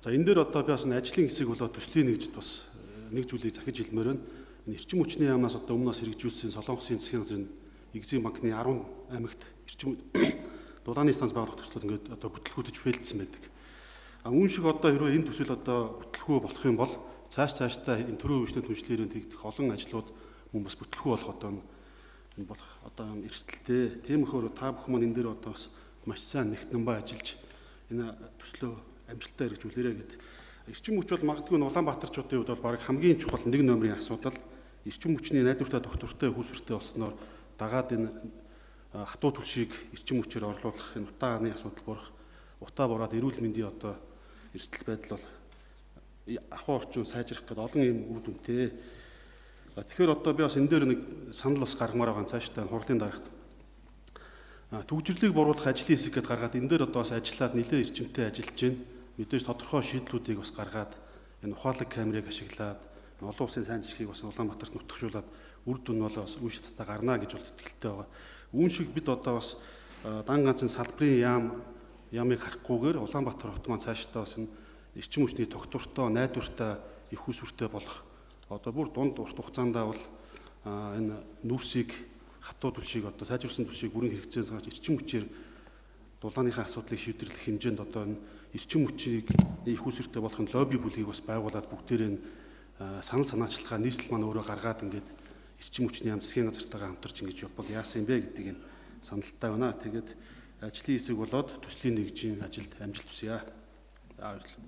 За, энэ дээр одоо би бас энэ ажлын хэсэг болоо төслийн нэгжид бас нэг зүйлийг захиж хэлмээр байна. Энэ эрчим хүчний яамнаас одоо өмнөөс хэрэгжүүлсэн Солонгосын засгийн газрын Экзим банкны 10 аймагт эрчим дулааны станц байгуулах төслүүд ингээд одоо бүтлгүүтэж фейлдсэн байдаг. А үүн шиг одоо хэрвээ энэ төсөл одоо бүтлгүү болох юм бол цаашдаа энэ төрийн хөгжлийн түншлэлээр тэгдэх олон ажлууд мөн бас бүтлгүү болох одоо энэ болох одоо эрсдэлтэй. Тийм болохоор та бүхэн маань энэ дээр одоо бас маш сайн нэгтнэн ба ажиллаж энэ төслөө амжилттай хэрэгжүүлээрэй гэд. Эрчим хүч бол магадгүй Улаанбаатарчуудын хувьд бол бараг хамгийн чухал нэг номерын асуудал. Эрчим хүчний найдвартай, тогтвортой хүүсвэртэй болсноор дагаад энэ хатуу түлшийг эрчим хүчээр орлуулах энэ утааны асуудал бурах, утаа бураад эрүүл мэндийн одоо эрсдэл байдал бол ахуй орчин сайжрах гэдэг олон юм үр дүнтэй. Тэгэхээр одоо би бас энэ дээр нэг санал бас гаргамаар байгаа, цаашдаа хурлын дарагт түгжрлийг буруулах ажлын хэсэг гэдээ гаргаад энэ дээр одоо бас ажиллаад нэлээд эрчимтэй ажиллаж байна. Мэдээж тодорхой шийдлүүдийг бас гаргаад энэ ухаалаг камерыг ашиглаад олон улсын сайн жишгийг бас Улаанбаатарт нутагшуулад үр дүн бол бас үе шаттай гарна гэж бол итгэлтэй байгаа. Үүн шиг бид одоо бас дан ганцын салбарын яамыг харахгүйгээр Улаанбаатар хот маань цаашдаа бас энэ эрчим хүчний тогтвортой, найдвартай, их усвэртэй болох одоо бүр дунд урт хугацаанд бол энэ нүүрсийг, хатуу түлшийг, одоо сайжруулсан түлшийг бүрэн хэрэгцээнээс гарч эрчим хүчээр дулааныхаа асуудлыг шийдвэрлэх хэмжээнд одоо энэ эрчим хүчийг их усвэртэй болох нь лобби бүлгийг бас байгуулад бүгдээрээ санал санаачлагаа нийслэл маань өөрөө гаргаад ингээд эрчим хүчний яам засгийн газартайгаа хамтарч ингэж явбал яасан юм бэ гэдэг юм саналтай байна. Тэгээд ажлын хэсэг болоод төслийн нэгжийн ажилд амжилт хүсье. За, баярлалаа.